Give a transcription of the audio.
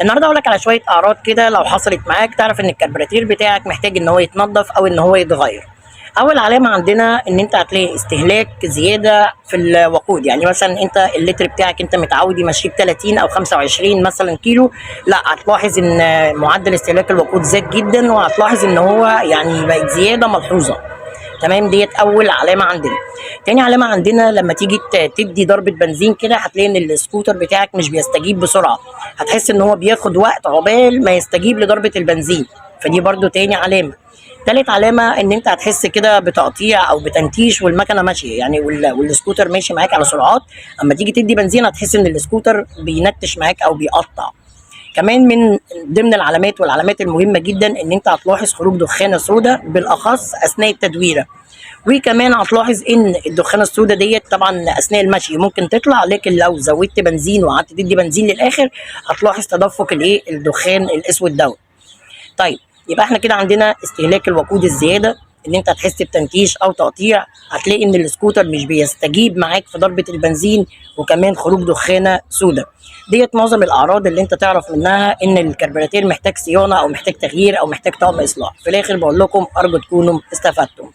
النهارده هقول لك على شوية اعراض كده لو حصلت معاك تعرف ان الكربراتير بتاعك محتاج ان هو يتنضف او ان هو يتغير. اول علامة عندنا ان انت هتلاقي استهلاك زيادة في الوقود، يعني مثلا انت اللتر بتاعك انت متعود يمشيه ب 30 او 25 مثلا كيلو، لا هتلاحظ ان معدل استهلاك الوقود زاد جدا، وهتلاحظ ان هو يعني بقت زيادة ملحوظة. تمام، ديت اول علامة عندنا. تاني علامة عندنا لما تيجي تدي ضربه بنزين كده هتلاقي ان السكوتر بتاعك مش بيستجيب بسرعة، هتحس ان هو بياخد وقت عقبال ما يستجيب لضربه البنزين، فدي برضو تاني علامة. تالت علامة ان انت هتحس كده بتقطيع او بتنتيش والمكنه ماشية، يعني والسكوتر ماشي معاك على سرعات، اما تيجي تدي بنزين هتحس ان السكوتر بينتش معاك او بيقطع. كمان من ضمن العلامات والعلامات المهمة جدا ان انت هتلاحظ خروج دخانه سوداء بالاخص اثناء التدويره، وكمان هتلاحظ ان الدخانه السوداء ديت طبعا اثناء المشي ممكن تطلع، لكن لو زودت بنزين وقعدت تدي بنزين للاخر هتلاحظ تدفق الايه الدخان الاسود دوت. طيب يبقى احنا كده عندنا استهلاك الوقود الزيادة، ان انت هتحس بتنتيش او تقطيع، هتلاقي ان السكوتر مش بيستجيب معاك في ضربه البنزين، وكمان خروج دخانه سوداء. ديت معظم الاعراض اللي انت تعرف منها ان الكربراتير محتاج صيانة او محتاج تغيير او محتاج طقم اصلاح. في الاخر بقول لكم ارجو تكونوا استفدتم.